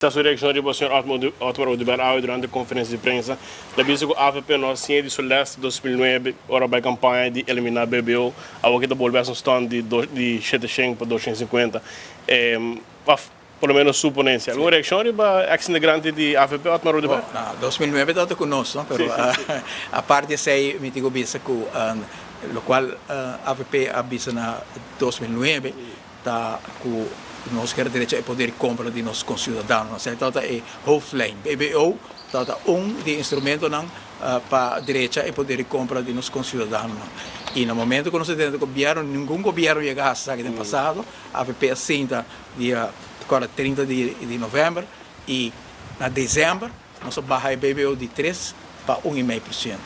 Ta su reaccion riba señor Otmar Oduber awe durante conferencia di prensa. El a bisa cu avp no a siña di su les di 2009 ora bay campaña di elimina BBO. Awor ki ta bolbe haci un stunt di di 700 pa 250. Of por lo menos su ponencia. Algun reaccion riba ex integrante di avp Otmar Oduber? Bo, na 2009 tabata cu nos, no? Pero apart di esey mi tin cu bisa cu locual avp a bisa na 2009 ta cu nos kier drecha e poder di compra di nos conciudadanonan. Esei tabata e hoofdlijn. BBO tabata un di e instrumentonan pa drecha e poder di compra di nos conciudadanonan. Y na momento cu nos a drenta gobierno, ningun gobierno yega haci esaki den pasado. Avp a sinta dia acorda 30 di november y na december nos a baha e BBO di 3 pa 1,5%.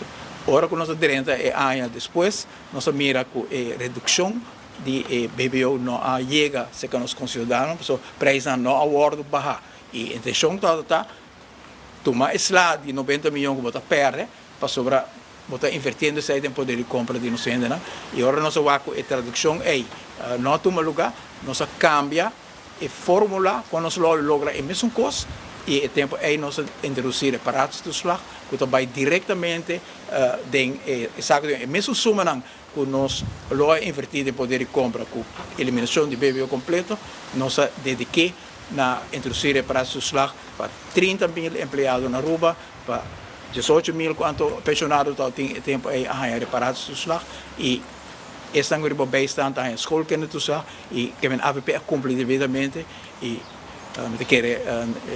Ora cu nos a drenta e aña despues, nos a mira cu e reduccion di e BBO no a yega serka nos konsiudadano pasobra prijsnan no a wòrdu baha i intenshon tabata ta tuma e sla di 90 miyon ku bo ta pèrdè pasobra bo ta invertiendo esei den poder di kompra di nos hendenan i ora nos a wak ku e tradukshon ei no a tuma lugá, nos a kambia e fórmula kon nos lo logra e mesun kos i e tempu ei nos a introdusí reparatietoeslag ku ta bai direktamente den e saku di e mesun sumanan ku nos lo a invertí den poder di kompra ku eliminashon di BBO kompleto, nos a dediké na introdusí reparatietoeslag pa 30,000 empleado na Aruba, pa 18,000 kuantu penshonado tabatin e tempu ei a haña reparatietoeslag i esnan ku riba bijstand a haña schoolkindertoeslag i kemen avp a kumpli debidamente i mi ta kere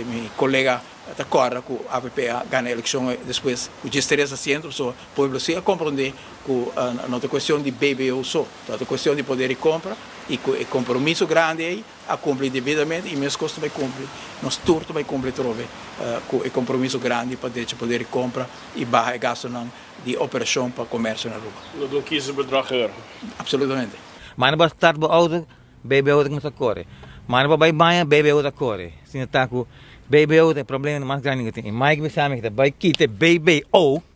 mi kolega ta kòrda ku avp a gana elekshon despues ku 13 asiento pasobra pueblo si a komprondé ku no ta kuestion di BBO so, ta kuestion di poder di kompra i ku e kompromiso grandi ei a kumpli debidamente i meskos ta bai kumpli, nos tur ta bai kumpli atrobe ku e kompromiso grandi pa drecha poder di kompra i baha e gastunan di operashon pa komersio na Aruba. No ta un kiezersbedrag hoor. Absolutamente. Manda bo start bo auto, BBO ta kuminsá kore. Manda bo bai baña, BBO ta kore. Asina ta ku BBO ta e problema mas grandi ku tin. I Mike bisa mi ku ta bai kita e BBO.